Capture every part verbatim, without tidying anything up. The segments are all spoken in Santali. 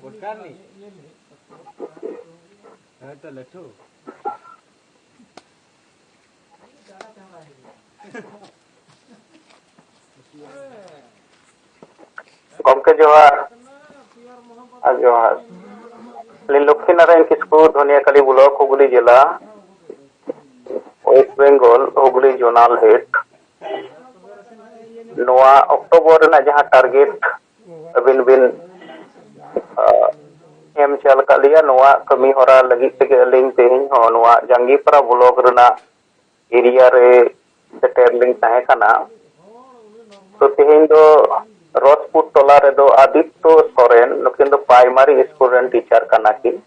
ᱯᱚᱥᱠᱟᱨ ᱱᱤ? ᱦᱮᱸ ᱛᱚ, ᱞᱟᱹᱴᱷᱩ᱾ ᱜᱚᱢᱠᱮ ᱡᱚᱦᱟᱨ᱾ ᱟᱨ ᱡᱚᱦᱟᱨ᱾ ᱟᱹᱞᱤᱧ ᱞᱚᱠᱠᱷᱤ ᱱᱟᱨᱟᱭᱚᱱ ᱠᱤᱥᱠᱩ, ᱫᱷᱚᱱᱤᱭᱟᱠᱟᱞᱤ ᱵᱞᱚᱠ, ᱦᱩᱜᱽᱞᱤ ᱡᱮᱞᱟ, West Bengal, Hooghly zonal head. ᱱᱚᱣᱟ ᱚᱠᱴᱳᱵᱚᱨ ᱨᱮᱱᱟᱜ ᱡᱟᱦᱟᱸ ᱴᱟᱨᱜᱮᱴ ᱟᱹᱵᱤᱱ ᱵᱤᱱ, ᱟ, ᱮᱢ ᱪᱟᱞ ᱟᱠᱟᱫ ᱞᱮᱭᱟ, ᱱᱚᱣᱟ ᱠᱟᱹᱢᱤ ᱦᱚᱨᱟ ᱞᱟᱹᱜᱤᱫ ᱛᱮᱜᱮ ᱟᱹᱞᱤᱧ ᱛᱮᱦᱮᱧ ᱦᱚᱸ ᱱᱚᱣᱟ ᱡᱟᱝᱜᱤᱯᱟᱲᱟ ᱵᱞᱚᱠ ᱨᱮᱱᱟᱜ ᱮᱨᱤᱭᱟ ᱨᱮ ᱥᱮᱴᱮᱨ ᱞᱤᱧ ᱛᱟᱦᱮᱸ ᱠᱟᱱᱟ᱾ ᱛᱚ, ᱛᱮᱦᱮᱧ ᱫᱚ ᱨᱚᱥᱯᱩᱨ ᱴᱚᱞᱟ ᱨᱮᱫᱚ ᱟᱫᱤᱛᱛᱚ ᱥᱚᱨᱮᱱ, ᱱᱩᱠᱤᱱ ᱫᱚ ᱯᱨᱟᱭᱢᱟᱨᱤ ᱥᱠᱩᱞ ᱨᱮᱱ ᱴᱤᱪᱟᱨ ᱠᱟᱱᱟ ᱠᱤᱱ᱾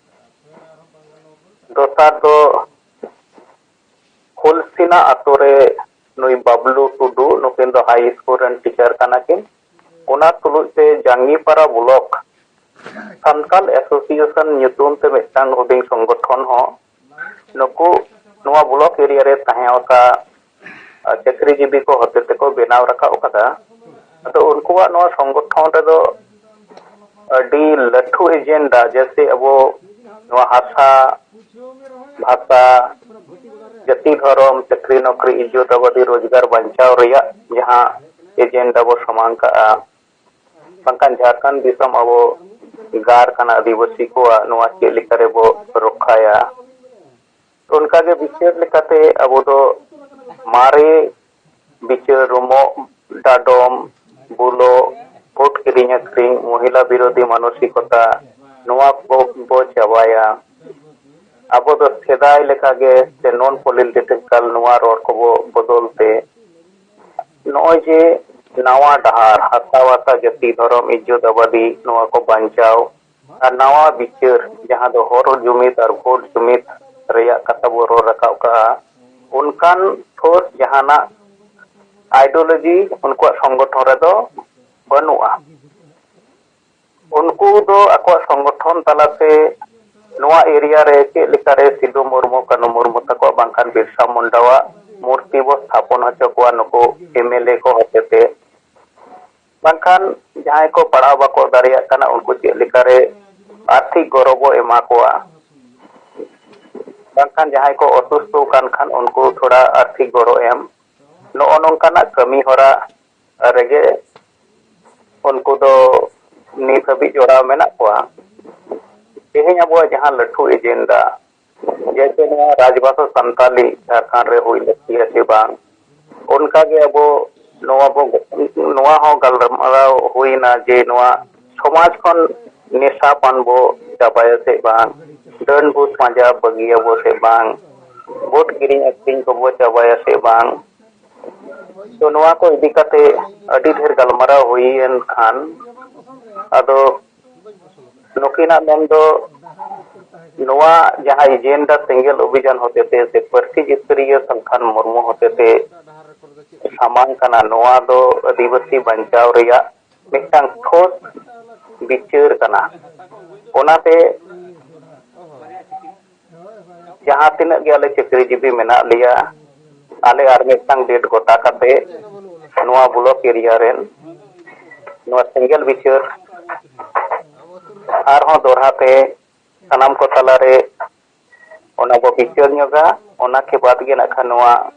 ᱫᱚᱥᱟᱨ ᱫᱚ ᱦᱩᱞᱥᱤᱱᱟ ᱟᱛᱳ ᱨᱮ ᱱᱩᱭ ᱵᱟᱵᱞᱩ ᱴᱩᱰᱩ, ᱱᱩᱠᱤᱱ ᱫᱚ ᱦᱟᱭ ᱥᱠᱩᱞ ᱨᱮᱱ ᱴᱤᱪᱟᱨ ᱠᱟᱱᱟ ᱠᱤᱱ᱾ ᱚᱱᱟ ᱛᱩᱞᱩᱡ ᱛᱮ ᱡᱟᱝᱜᱤᱯᱟᱨᱟ ᱵᱞᱚᱠ ᱥᱟᱱᱛᱟᱞ ᱮᱥᱳᱥᱤᱭᱮᱥᱚᱱ ᱧᱩᱛᱩᱢ ᱛᱮ ᱢᱤᱫᱴᱟᱝ ᱦᱩᱰᱤᱧ ᱥᱚᱝᱜᱚᱴᱷᱚᱱ ᱦᱚᱸ ᱱᱩᱠᱩ ᱱᱚᱣᱟ ᱵᱞᱚᱠ ᱮᱨᱤᱭᱟ ᱨᱮ ᱛᱟᱦᱮᱸ ᱟᱠᱟ, ᱟ, ᱪᱟᱹᱠᱨᱤ ᱡᱤᱵᱤ ᱠᱚ ᱦᱚᱛᱮ ᱛᱮᱠᱚ ᱵᱮᱱᱟᱣ ᱨᱟᱠᱟᱵ ᱟᱠᱟᱫᱟ᱾ ᱟᱫᱚ ᱩᱱᱠᱩᱣᱟᱜ ᱱᱚᱣᱟ ᱥᱚᱝᱜᱚᱴᱷᱚᱱ ᱨᱮᱫᱚ ᱟᱹᱰᱤ ᱞᱟᱹᱴᱩ ᱮᱡᱮᱱᱰᱟ, ᱡᱮᱭᱥᱮ ᱟᱵᱚ ᱱᱚᱣᱟ ᱦᱟᱥᱟ, ᱵᱷᱟᱥᱟ, ᱡᱟᱹᱛᱤ, ᱫᱷᱚᱨᱚᱢ, ᱪᱟᱹᱠᱨᱤ ᱱᱚᱠᱨᱤ, ᱤᱡᱽᱡᱚᱛ ᱟᱵᱟᱫᱤ, ᱨᱳᱡᱽᱜᱟᱨ ᱵᱟᱧᱪᱟᱣ ᱨᱮᱭᱟᱜ ᱡᱟᱦᱟᱸ ᱮᱡᱮᱱᱰᱟ ᱵᱚ ᱥᱟᱢᱟᱝ ᱠᱟᱜᱼᱟ, ᱵᱟᱝᱠᱷᱟᱱ ᱡᱷᱟᱲᱠᱷᱚᱸᱰ ᱫᱤᱥᱚᱢ ᱟᱵᱚ ᱜᱟᱨ ᱠᱟᱱᱟ ᱟᱹᱫᱤᱵᱟᱹᱥᱤ ᱠᱚᱣᱟᱜ, ᱱᱚᱣᱟ ᱪᱮᱫ ᱞᱮᱠᱟ ᱨᱮᱵᱚ ᱨᱚᱠᱷᱟᱭᱟ? ᱚᱱᱠᱟᱜᱮ ᱵᱤᱪᱟᱹᱨ ᱞᱮᱠᱟᱛᱮ ᱟᱵᱚ ᱫᱚ ᱢᱟᱨᱮ ᱵᱤᱪᱟᱹᱨ, ᱨᱩᱢᱚᱜ, ᱰᱟᱰᱚᱢ, ᱵᱩᱞᱚᱜ, ᱵᱷᱳᱴ ᱠᱤᱨᱤᱧ ᱟᱹᱠᱷᱨᱤᱧ, ᱢᱚᱦᱤᱞᱟ ᱵᱤᱨᱳᱫᱷᱤ ᱢᱟᱱᱚᱥᱤᱠᱚᱛᱟ, ᱱᱚᱣᱟ ᱠᱚ ᱵᱚ ᱪᱟᱵᱟᱭᱟ᱾ ᱟᱵᱚ ᱫᱚ ᱥᱮᱫᱟᱭ ᱞᱮᱠᱟᱜᱮ ᱥᱮ ᱱᱚᱱ ᱯᱚᱞᱤᱴᱤᱠᱟᱞ ᱱᱚᱣᱟ ᱨᱚᱲ ᱠᱚᱵᱚ ᱵᱚᱫᱚᱞ ᱛᱮ ᱱᱚᱜᱼᱚᱭ ᱡᱮ ᱱᱟᱣᱟ ᱰᱟᱦᱟᱨ, ᱦᱟᱥᱟ ᱵᱷᱟᱥᱟ, ᱡᱟᱹᱛᱤ, ᱫᱷᱚᱨᱚᱢ, ᱤᱡᱽᱡᱚᱛ ᱟᱵᱟᱫᱤ, ᱱᱚᱣᱟ ᱠᱚ ᱵᱟᱧᱪᱟᱣ ᱟᱨ ᱱᱟᱣᱟ ᱵᱤᱪᱟᱹᱨ, ᱡᱟᱦᱟᱸ ᱫᱚ ᱦᱚᱨ ᱡᱩᱢᱤᱫ ᱟᱨ ᱵᱷᱳᱴ ᱡᱩᱢᱤᱫ ᱨᱮᱭᱟᱜ ᱠᱟᱛᱷᱟ ᱵᱚ ᱨᱚᱲ ᱨᱟᱠᱟᱵ ᱠᱟᱜᱼᱟ, ᱚᱱᱠᱟᱱ ᱴᱷᱳᱥ ᱡᱟᱦᱟᱱᱟᱜ ᱟᱭᱰᱤᱭᱳᱞᱚᱡᱤ ᱩᱱᱠᱩᱣᱟᱜ ᱥᱚᱝᱜᱚᱴᱷᱚᱱ ᱨᱮᱫᱚ ᱵᱟᱹᱱᱩᱜᱼᱟ᱾ ᱩᱱᱠᱩ ᱫᱚ ᱟᱠᱚᱣᱟᱜ ᱥᱚᱝᱜᱚᱴᱷᱚᱱ ᱛᱟᱞᱟᱛᱮ ᱱᱚᱣᱟ ᱮᱨᱤᱭᱟ ᱨᱮ ᱪᱮᱫ ᱞᱮᱠᱟᱨᱮ ᱥᱤᱫᱩ ᱢᱩᱨᱢᱩ, ᱠᱟᱹᱱᱩ ᱢᱩᱨᱢᱩ ᱛᱟᱠᱚᱣᱟᱜ ᱵᱟᱝᱠᱷᱟᱱ ᱵᱤᱨᱥᱟ ᱢᱩᱱᱰᱟᱣᱟᱜ ᱢᱩᱨᱛᱤ ᱵᱚ ᱛᱷᱟᱯᱚᱱ ᱦᱚᱪᱚ ᱠᱚᱣᱟ, ᱱᱩᱠᱩ ᱮᱢ ᱮᱞ ᱮ ᱠᱚ ᱦᱚᱛᱮᱛᱮ ᱵᱟᱝᱠᱷᱟᱱ ᱡᱟᱦᱟᱸᱭ ᱠᱚ ᱯᱟᱲᱦᱟᱣ ᱵᱟᱠᱚ ᱫᱟᱲᱮᱭᱟᱜ ᱠᱟᱱᱟ, ᱩᱱᱠᱩ ᱪᱮᱫ ᱞᱮᱠᱟᱨᱮ ᱟᱨᱛᱷᱤᱠ ᱜᱚᱲᱚ ᱵᱚ ᱮᱢᱟ ᱠᱚᱣᱟ? ᱵᱟᱝᱠᱷᱟᱱ ᱡᱟᱦᱟᱸᱭ ᱠᱚ ᱚᱥᱩᱥᱛᱷᱚ ᱠᱟᱱ ᱠᱷᱟᱱ, ᱩᱱᱠᱩ ᱛᱷᱚᱲᱟ ᱟᱨᱛᱷᱤᱠ ᱜᱚᱲᱚ ᱮᱢ, ᱱᱚᱜᱼᱚ ᱱᱚᱝᱠᱟᱱᱟᱜ ᱠᱟᱹᱢᱤ ᱦᱚᱨᱟ ᱨᱮᱜᱮ ᱩᱱᱠᱩ ᱫᱚ ᱱᱤᱛ ᱦᱟᱹᱵᱤᱡ ᱡᱚᱲᱟᱣ ᱢᱮᱱᱟᱜ ᱠᱚᱣᱟ᱾ ᱛᱮᱦᱮᱧ ᱟᱵᱚᱣᱟᱜ ᱡᱟᱦᱟᱸ ᱞᱟᱹᱴᱩ ᱮᱡᱮᱱᱰᱟ, ᱡᱮᱭᱥᱮ ᱱᱚᱣᱟ ᱨᱟᱡᱽᱵᱷᱟᱥᱟ ᱥᱟᱱᱛᱟᱞᱤ ᱡᱷᱟᱲᱠᱷᱚᱸᱰ ᱨᱮ ᱦᱩᱭ ᱞᱟᱹᱠᱛᱤᱭᱟ ᱥᱮ ᱵᱟᱝ, ᱚᱱᱠᱟᱜᱮ ᱟᱵᱚ ᱱᱚᱣᱟ ᱵᱚ, ᱱᱚᱣᱟ ᱦᱚᱸ ᱜᱟᱞᱢᱟᱨᱟᱣ ᱦᱩᱭᱱᱟ ᱡᱮ ᱱᱚᱣᱟ ᱥᱚᱢᱟᱡᱽ ᱠᱷᱚᱱ ᱱᱮᱥᱟ ᱯᱟᱱ ᱵᱚ ᱪᱟᱵᱟᱭᱟ ᱥᱮ ᱵᱟᱝ, ᱰᱟᱹᱱ ᱵᱷᱩᱛ ᱯᱟᱸᱡᱟ ᱵᱟᱹᱜᱤᱭᱟᱵᱚ ᱥᱮ ᱵᱟᱝ, ᱵᱷᱳᱴ ᱠᱤᱨᱤᱧ ᱟᱹᱠᱷᱨᱤᱧ ᱠᱚᱵᱚ ᱪᱟᱵᱟᱭᱟ ᱥᱮ ᱵᱟᱝ᱾ ᱛᱚ ᱱᱚᱣᱟ ᱠᱚ ᱤᱫᱤ ᱠᱟᱛᱮ ᱟᱹᱰᱤ ᱰᱷᱮᱨ ᱜᱟᱞᱢᱟᱨᱟᱣ ᱦᱩᱭᱮᱱ ᱠᱷᱟᱱ, ᱟᱫᱚ ᱱᱩᱠᱤᱱᱟᱜ ᱢᱮᱱ ᱫᱚ ᱱᱚᱣᱟ ᱡᱟᱦᱟᱸ ᱮᱡᱮᱱᱰᱟ ᱥᱮᱸᱜᱮᱞ ᱚᱵᱷᱤᱡᱟᱱ ᱦᱚᱛᱮᱛᱮ ᱥᱮ ᱯᱟᱹᱨᱥᱤ ᱡᱤᱛᱠᱟᱹᱨᱤᱭᱟᱹ ᱥᱟᱞᱠᱷᱟᱱ ᱢᱩᱨᱢᱩ ᱦᱚᱛᱮᱛᱮ ᱥᱟᱢᱟᱝ ᱠᱟᱱᱟ, ᱱᱚᱣᱟ ᱫᱚ ᱟᱹᱫᱤᱵᱟᱹᱥᱤ ᱵᱟᱧᱪᱟᱣ ᱨᱮᱭᱟᱜ ᱢᱤᱫᱴᱟᱝ ᱴᱷᱳᱥ ᱵᱤᱪᱟᱹᱨ ᱠᱟᱱᱟ᱾ ᱚᱱᱟᱛᱮ ᱡᱟᱦᱟᱸ ᱛᱤᱱᱟᱹᱜ ᱜᱮ ᱟᱞᱮ ᱪᱟᱹᱠᱨᱤ ᱡᱤᱵᱤ ᱢᱮᱱᱟᱜ ᱞᱮᱭᱟ, ᱟᱞᱮ ᱟᱨ ᱢᱤᱫᱴᱟᱝ ᱰᱮᱴ ᱜᱚᱴᱟ ᱠᱟᱛᱮ ᱱᱚᱣᱟ ᱵᱞᱚᱠ ᱮᱨᱤᱭᱟ ᱨᱮᱱ ᱱᱚᱣᱟ ᱥᱮᱸᱜᱮᱞ ᱵᱤᱪᱟᱹᱨ ᱟᱨᱦᱚᱸ ᱫᱚᱦᱲᱟ ᱛᱮ ᱥᱟᱱᱟᱢ ᱠᱚ ᱛᱟᱞᱟᱨᱮ ᱚᱱᱟ ᱵᱚ ᱵᱤᱪᱟᱹᱨ ᱧᱚᱜᱟ᱾ ᱚᱱᱟ ᱠᱮ ᱵᱟᱫᱽ ᱜᱮ ᱱᱟᱜ ᱠᱷᱟᱱ ᱱᱚᱣᱟ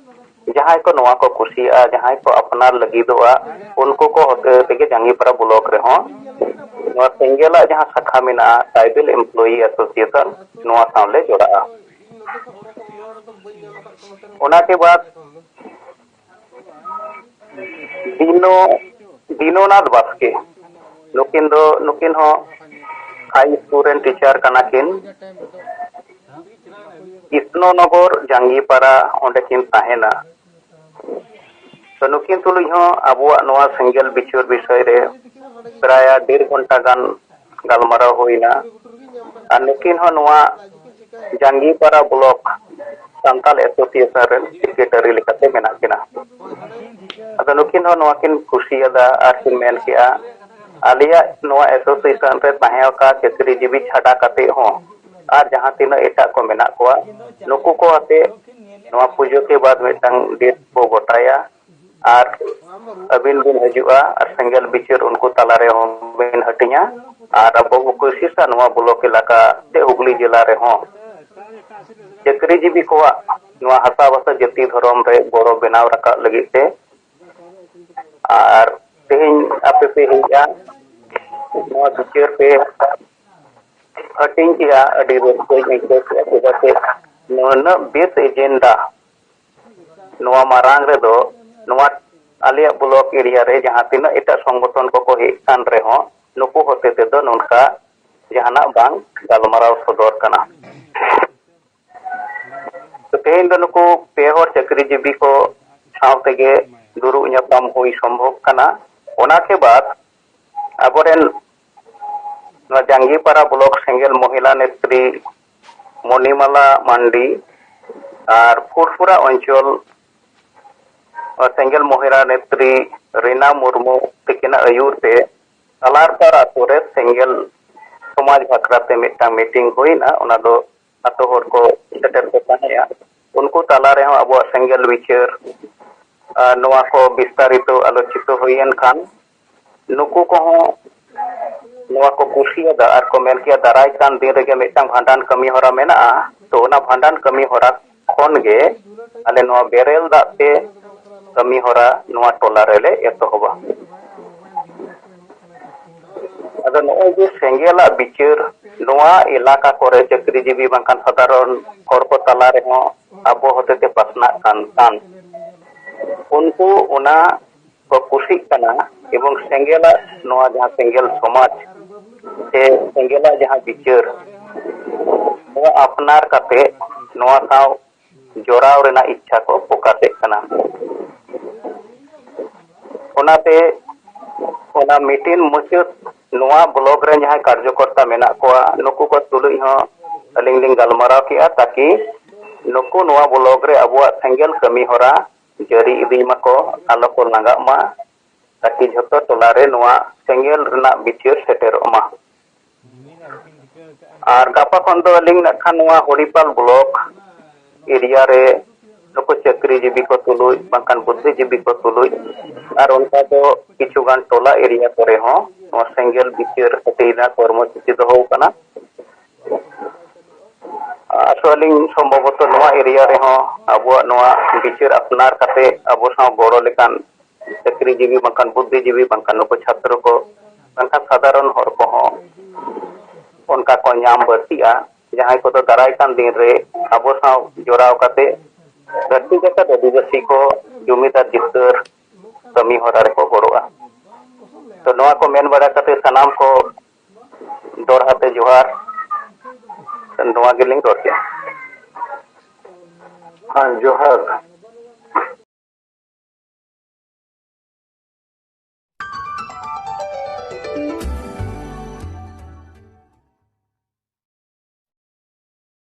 ᱡᱟᱦᱟᱸᱭ ᱠᱚ ᱱᱚᱣᱟ ᱠᱚ ᱠᱩᱥᱤᱭᱟᱜᱼᱟ, ᱡᱟᱦᱟᱸᱭ ᱠᱚ ᱟᱯᱱᱟᱨ ᱞᱟᱹᱜᱤᱫᱚᱜᱼᱟ, ᱩᱱᱠᱩ ᱠᱚ ᱦᱚᱛᱮ ᱛᱮᱜᱮ ᱡᱟᱸᱜᱤᱯᱟᱲᱟ ᱵᱞᱚᱠ ᱨᱮᱦᱚᱸ ᱱᱚᱣᱟ ᱥᱮᱸᱜᱮᱞᱟᱜ ᱡᱟᱦᱟᱸ ᱥᱟᱠᱷᱟ ᱢᱮᱱᱟᱜᱼᱟ, ᱴᱨᱟᱭᱵᱮᱞ ᱮᱢᱯᱞᱚᱭᱤ ᱮᱥᱳᱥᱤᱭᱮᱥᱚᱱ, ᱱᱚᱣᱟ ᱥᱟᱶᱞᱮ ᱡᱚᱲᱟᱜᱼᱟ᱾ ᱚᱱᱟ ᱠᱮ ᱵᱟᱫᱽ ᱫᱤᱱᱚ, ᱫᱤᱱᱚᱱᱟᱛᱷ ᱵᱟᱥᱠᱮ, ᱱᱩᱠᱤᱱ ᱫᱚ, ᱱᱩᱠᱤᱱ ᱦᱚᱸ ᱦᱟᱭ ᱥᱠᱩᱞ ᱨᱮᱱ ᱴᱤᱪᱟᱨ ᱠᱟᱱᱟ ᱠᱤᱱ᱾ ᱠᱨᱤᱥᱱᱚᱱᱚᱜᱚᱨ ᱡᱟᱸᱜᱤᱯᱟᱲᱟ, ᱚᱸᱰᱮ ᱠᱤᱱ ᱛᱟᱦᱮᱱᱟ᱾ ᱛᱚ ᱱᱩᱠᱤᱱ ᱛᱩᱞᱩᱡ ᱦᱚᱸ ᱟᱵᱚᱣᱟᱜ ᱱᱚᱣᱟ ᱥᱮᱸᱜᱮᱞ ᱵᱤᱪᱟᱹᱨ ᱵᱤᱥᱚᱭ ᱨᱮ ᱯᱨᱟᱭ ᱰᱮᱲ ᱜᱷᱚᱱᱴᱟ ᱜᱟᱱ ᱜᱟᱞᱢᱟᱨᱟᱣ ᱦᱩᱭᱱᱟ᱾ ᱟᱨ ᱱᱩᱠᱤᱱ ᱦᱚᱸ ᱱᱚᱣᱟ ᱡᱟᱸᱜᱤᱯᱟᱲᱟ ᱵᱞᱚᱠ ᱥᱟᱱᱛᱟᱞ ᱮᱥᱳᱥᱤᱭᱮᱥᱚᱱ ᱨᱮᱱ ᱥᱮᱠᱨᱮᱴᱟᱨᱤ ᱞᱮᱠᱟᱛᱮ ᱢᱮᱱᱟᱜ ᱠᱤᱱᱟ᱾ ᱟᱫᱚ ᱱᱩᱠᱤᱱ ᱦᱚᱸ ᱱᱚᱣᱟ ᱠᱤᱱ ᱠᱩᱥᱤᱭᱟᱫᱟ ᱟᱨ ᱠᱤᱱ ᱢᱮᱱ ᱠᱮᱜᱼᱟ, ᱟᱞᱮᱭᱟᱜ ᱱᱚᱣᱟ ᱮᱥᱳᱥᱤᱭᱮᱥᱚᱱ ᱨᱮ ᱛᱟᱦᱮᱸ ᱟᱠᱟᱫ ᱪᱟᱹᱠᱨᱤ ᱡᱤᱵᱤ ᱪᱷᱟᱰᱟ ᱠᱟᱛᱮ ᱦᱚᱸ ᱟᱨ ᱡᱟᱦᱟᱸ ᱛᱤᱱᱟᱹᱜ ᱮᱴᱟᱜ ᱠᱚ ᱢᱮᱱᱟᱜ ᱠᱚᱣᱟ, ᱱᱩᱠᱩ ᱠᱚ ᱟᱛᱮ ᱱᱚᱣᱟ ᱯᱩᱡᱟᱹ ᱠᱮ ᱵᱟᱫ ᱢᱤᱫᱴᱟᱝ ᱰᱮᱴ ᱵᱚ ᱜᱚᱴᱟᱭᱟ᱾ ᱟᱨ ᱟᱹᱵᱤᱱ ᱵᱤᱱ ᱦᱤᱡᱩᱜᱼᱟ ᱟᱨ ᱥᱮᱸᱜᱮᱞ ᱵᱤᱪᱟᱹᱨ ᱩᱱᱠᱩ ᱛᱟᱞᱟ ᱨᱮᱦᱚᱸ ᱵᱤᱱ ᱦᱟᱹᱴᱤᱧᱟ᱾ ᱟᱨ ᱟᱵᱚ ᱵᱚ ᱠᱳᱥᱤᱥᱟ ᱱᱚᱣᱟ ᱵᱞᱚᱠ ᱮᱞᱟᱠᱟ ᱥᱮ ᱦᱩᱜᱽᱞᱤ ᱡᱮᱞᱟ ᱨᱮᱦᱚᱸ ᱪᱟᱹᱠᱨᱤ ᱡᱤᱵᱤ ᱠᱚᱣᱟᱜ ᱱᱚᱣᱟ ᱦᱟᱥᱟ ᱵᱷᱟᱥᱟ ᱡᱟᱹᱛᱤ ᱫᱷᱚᱨᱚᱢ ᱨᱮ ᱜᱚᱲᱚ ᱵᱮᱱᱟᱣ ᱨᱟᱠᱟᱵ ᱞᱟᱹᱜᱤᱫ ᱛᱮ᱾ ᱟᱨ ᱛᱮᱦᱮᱧ ᱟᱯᱮ ᱯᱮ ᱦᱮᱡᱼᱟ ᱱᱚᱣᱟ ᱵᱤᱪᱟᱹᱨ ᱯᱮ ᱦᱟᱹᱴᱤᱧ ᱠᱮᱜᱼᱟ, ᱟᱹᱰᱤ ᱨᱟᱹᱥᱠᱟᱹᱧ ᱟᱹᱭᱠᱟᱹᱣ ᱠᱮᱜᱼᱟ᱾ ᱪᱮᱫᱟᱜ ᱥᱮ ᱱᱩᱱᱟᱹᱜ ᱵᱮᱥ ᱮᱡᱮᱱᱰᱟ ᱱᱚᱣᱟ ᱢᱟᱨᱟᱝ ᱨᱮᱫᱚ ᱱᱚᱣᱟ ᱟᱞᱮᱭᱟᱜ ᱵᱞᱚᱠ ᱮᱨᱤᱭᱟ ᱨᱮ ᱡᱟᱦᱟᱸ ᱛᱤᱱᱟᱹᱜ ᱮᱴᱟᱜ ᱥᱚᱝᱜᱚᱴᱷᱚᱱ ᱠᱚᱠᱚ ᱦᱮᱡ ᱠᱟᱱ ᱨᱮᱦᱚᱸ, ᱱᱩᱠᱩ ᱦᱚᱛᱮ ᱛᱮᱫᱚ ᱱᱚᱝᱠᱟ ᱡᱟᱦᱟᱱᱟᱜ ᱵᱟᱝ ᱜᱟᱞᱢᱟᱨᱟᱣ ᱥᱚᱫᱚᱨ ᱠᱟᱱᱟ᱾ ᱛᱚ, ᱛᱮᱦᱮᱧ ᱫᱚ ᱱᱩᱠᱩ ᱯᱮ ᱦᱚᱲ ᱪᱟᱹᱠᱨᱤ ᱡᱤᱵᱤ ᱠᱚ ᱥᱟᱶ ᱛᱮᱜᱮ ᱫᱩᱲᱩᱵ ᱧᱟᱯᱟᱢ ᱦᱩᱭ ᱥᱚᱢᱵᱷᱚᱵ ᱠᱟᱱᱟ᱾ ᱚᱱᱟ ᱠᱮ ᱵᱟᱫ ᱟᱵᱚᱨᱮᱱ ᱱᱚᱣᱟ ᱡᱟᱝᱜᱤᱯᱟᱲᱟ ᱵᱞᱚᱠ ᱥᱮᱸᱜᱮᱞ ᱢᱚᱦᱤᱞᱟ ᱱᱮᱛᱨᱤ ᱢᱚᱱᱤᱢᱟᱞᱟ ᱢᱟᱱᱰᱤ ᱟᱨ ᱯᱷᱩᱨᱯᱷᱩᱨᱟ ᱚᱧᱪᱚᱞ ᱥᱮᱸᱜᱮᱞ ᱢᱚᱦᱤᱞᱟ ᱱᱮᱛᱨᱤ ᱨᱤᱱᱟ ᱢᱩᱨᱢᱩ ᱛᱤᱠᱤᱱᱟᱜ ᱟᱹᱭᱩᱨ ᱛᱮ ᱟᱞᱟᱨᱯᱟᱲ ᱟᱛᱳ ᱨᱮ ᱥᱮᱸᱜᱮᱞ ᱥᱚᱢᱟᱡᱽ ᱵᱟᱠᱷᱨᱟ ᱛᱮ ᱢᱤᱫᱴᱟᱝ ᱢᱤᱴᱤᱝ ᱦᱩᱭᱱᱟ᱾ ᱚᱱᱟ ᱫᱚ ᱟᱛᱳ ᱦᱚᱲ ᱠᱚ ᱥᱮᱴᱮᱨ ᱠᱚ ᱛᱟᱦᱮᱸᱜᱼᱟ᱾ ᱩᱱᱠᱩ ᱛᱟᱞᱟ ᱨᱮᱦᱚᱸ ᱟᱵᱚᱣᱟᱜ ᱥᱮᱸᱜᱮᱞ ᱵᱤᱪᱟᱹᱨ, ᱟᱨ ᱱᱚᱣᱟ ᱠᱚ ᱵᱤᱥᱛᱟᱨᱤᱛᱚ ᱟᱞᱳᱪᱤᱛᱚ ᱦᱩᱭᱮᱱ ᱠᱷᱟᱱ, ᱱᱩᱠᱩ ᱠᱚᱦᱚᱸ ᱱᱚᱣᱟ ᱠᱚ ᱠᱩᱥᱤᱭᱟᱫᱟ ᱟᱨ ᱠᱚ ᱢᱮᱱ ᱠᱮᱭᱟ, ᱫᱟᱨᱟᱭ ᱠᱟᱱ ᱫᱤᱱ ᱨᱮᱜᱮ ᱢᱤᱫᱴᱟᱝ ᱵᱷᱟᱸᱰᱟᱱ ᱠᱟᱹᱢᱤ ᱦᱚᱨᱟ ᱢᱮᱱᱟᱜᱼᱟ᱾ ᱛᱚ, ᱚᱱᱟ ᱵᱷᱟᱸᱰᱟᱱ ᱠᱟᱹᱢᱤ ᱦᱚᱨᱟ ᱠᱷᱚᱱ ᱜᱮ ᱟᱞᱮ ᱱᱚᱣᱟ ᱵᱮᱨᱮᱞ ᱫᱟᱜ ᱛᱮ ᱠᱟᱹᱢᱤ ᱦᱚᱨᱟ ᱱᱚᱣᱟ ᱴᱚᱞᱟ ᱨᱮᱞᱮ ᱮᱛᱚᱦᱚᱵᱟ᱾ ᱟᱫᱚ ᱱᱚᱜᱼᱚᱭ ᱡᱮ ᱥᱮᱸᱜᱮᱞᱟᱜ ᱵᱤᱪᱟᱹᱨ ᱱᱚᱣᱟ ᱮᱞᱟᱠᱟ ᱠᱚᱨᱮ ᱪᱟᱹᱠᱨᱤ ᱡᱤᱵᱤ ᱵᱟᱝᱠᱷᱟᱱ ᱥᱟᱫᱷᱟᱨᱚᱱ ᱦᱚᱲ ᱠᱚ ᱛᱟᱞᱟ ᱨᱮᱦᱚᱸ ᱟᱵᱚ ᱦᱚᱛᱮᱛᱮ ᱯᱟᱥᱱᱟᱜ ᱠᱟᱱ ᱠᱷᱟᱱ, ᱩᱱᱠᱩ ᱚᱱᱟ ᱠᱚ ᱠᱩᱥᱤᱜ ᱠᱟᱱᱟ᱾ ᱮᱵᱚᱝ ᱥᱮᱸᱜᱮᱞᱟᱜ ᱱᱚᱣᱟ ᱡᱟᱦᱟᱸ ᱥᱮᱸᱜᱮᱞ ᱥᱚᱢᱟᱡᱽ ᱥᱮ ᱥᱮᱸᱜᱮᱞᱟᱜ ᱡᱟᱦᱟᱸ ᱵᱤᱪᱟᱹᱨ, ᱱᱚᱣᱟ ᱟᱯᱱᱟᱨ ᱠᱟᱛᱮ ᱱᱚᱣᱟ ᱥᱟᱶ ᱡᱚᱲᱟᱣ ᱨᱮᱱᱟᱜ ᱤᱪᱪᱷᱟ ᱠᱚ ᱯᱨᱚᱠᱟᱥᱮᱫ ᱠᱟᱱᱟ᱾ ᱚᱱᱟᱛᱮ ᱚᱱᱟ ᱢᱤᱴᱤᱝ ᱢᱩᱪᱟᱹᱫ ᱱᱚᱣᱟ ᱵᱞᱚᱠ ᱨᱮ ᱡᱟᱦᱟᱸᱭ ᱠᱟᱨᱡᱚᱠᱚᱨᱛᱟ ᱢᱮᱱᱟᱜ ᱠᱚᱣᱟ, ᱱᱩᱠᱩ ᱠᱚ ᱛᱩᱞᱩᱡ ᱦᱚᱸ ᱟᱹᱞᱤᱧ ᱞᱤᱧ ᱜᱟᱞᱢᱟᱨᱟᱣ ᱠᱮᱜᱼᱟ, ᱛᱟᱠᱤ ᱱᱩᱠᱩ ᱱᱚᱣᱟ ᱵᱞᱚᱠ ᱨᱮ ᱟᱵᱚᱣᱟᱜ ᱥᱮᱸᱜᱮᱞ ᱠᱟᱹᱢᱤ ᱦᱚᱨᱟ ᱡᱟᱹᱨᱤ ᱤᱫᱤ ᱢᱟᱠᱚ, ᱟᱞᱚ ᱠᱚ ᱞᱟᱸᱜᱟᱜ ᱢᱟ, ᱛᱟᱠᱤ ᱡᱷᱚᱛᱚ ᱴᱚᱞᱟ ᱨᱮ ᱱᱚᱣᱟ ᱥᱮᱸᱜᱮᱞ ᱨᱮᱱᱟᱜ ᱵᱤᱪᱟᱹᱨ ᱥᱮᱴᱮᱨᱚᱜ ᱢᱟ᱾ ᱟᱨ ᱜᱟᱯᱟ ᱠᱷᱚᱱ ᱫᱚ ᱟᱹᱞᱤᱧ ᱱᱟᱜ ᱠᱷᱟᱱ ᱱᱚᱣᱟ ᱦᱚᱲᱤᱯᱟᱞ ᱵᱞᱚᱠ ᱮᱨᱤᱭᱟ ᱨᱮ ᱱᱩᱠᱩ ᱪᱟᱹᱠᱨᱤ ᱡᱤᱵᱤ ᱠᱚ ᱛᱩᱞᱩᱡ, ᱵᱟᱝᱠᱷᱟᱱ ᱵᱩᱫᱽᱫᱷᱤ ᱡᱤᱵᱤ ᱠᱚ ᱛᱩᱞᱩᱡ, ᱟᱨ ᱚᱱᱠᱟ ᱫᱚ ᱠᱤᱪᱷᱩ ᱜᱟᱱ ᱴᱚᱞᱟ ᱮᱨᱤᱭᱟ ᱠᱚᱨᱮ ᱦᱚᱸ ᱱᱚᱣᱟ ᱥᱮᱸᱜᱮᱞ ᱵᱤᱪᱟᱹᱨ ᱦᱟᱹᱴᱤᱧ ᱨᱮᱱᱟᱜ ᱠᱚᱨᱢᱚ ᱥᱩᱪᱤ ᱫᱚᱦᱚ ᱟᱠᱟᱱᱟ᱾ ᱟᱥᱚᱜ ᱟᱹᱞᱤᱧ ᱥᱚᱢᱵᱷᱚᱵᱚᱛᱚ ᱱᱚᱣᱟ ᱮᱨᱤᱭᱟ ᱨᱮᱦᱚᱸ ᱟᱵᱚᱣᱟᱜ ᱱᱚᱣᱟ ᱵᱤᱪᱟᱹᱨ ᱟᱯᱱᱟᱨ ᱠᱟᱛᱮ ᱟᱵᱚ ᱥᱟᱶ ᱜᱚᱲᱚ ᱞᱮᱠᱟᱱ ᱪᱟᱹᱠᱨᱤ ᱡᱤᱵᱤ ᱵᱟᱝᱠᱷᱟᱱ ᱵᱩᱫᱽᱫᱷᱤ ᱡᱤᱵᱤ ᱵᱟᱝᱠᱷᱟᱱ ᱱᱩᱠᱩ ᱪᱷᱟᱛᱨᱚ ᱠᱚ ᱵᱟᱝᱠᱷᱟᱱ ᱥᱟᱫᱷᱟᱨᱚᱱ ᱦᱚᱲ ᱠᱚᱦᱚᱸ ᱚᱱᱠᱟ ᱠᱚ ᱧᱟᱢ ᱵᱟᱹᱲᱛᱤᱜᱼᱟ, ᱡᱟᱦᱟᱸᱭ ᱠᱚᱫᱚ ᱫᱟᱨᱟᱭ ᱠᱟᱱ ᱫᱤᱱ ᱨᱮ ᱟᱵᱚ ᱥᱟᱶ ᱡᱚᱲᱟᱣ ᱠᱟᱛᱮ ᱫᱷᱟᱹᱨᱛᱤ ᱡᱟᱠᱟᱛ ᱟᱹᱫᱤᱵᱟᱹᱥᱤ ᱠᱚ ᱡᱩᱢᱤᱫ ᱟᱨ ᱡᱤᱛᱠᱟᱹᱨ ᱠᱟᱹᱢᱤ ᱦᱚᱨᱟ ᱨᱮᱠᱚ ᱜᱚᱲᱚᱜᱼᱟ᱾ ᱛᱚ ᱱᱚᱣᱟ ᱠᱚ ᱢᱮᱱ ᱵᱟᱲᱟ ᱠᱟᱛᱮ ᱥᱟᱱᱟᱢ ᱠᱚ ᱫᱚᱲᱦᱟ ᱛᱮ ᱡᱚᱦᱟᱨ᱾ ᱱᱚᱣᱟ ᱜᱮᱞᱤᱧ ᱨᱚᱲ ᱠᱮᱫᱟ᱾ ᱦᱮᱸ, ᱡᱚᱦᱟᱨ᱾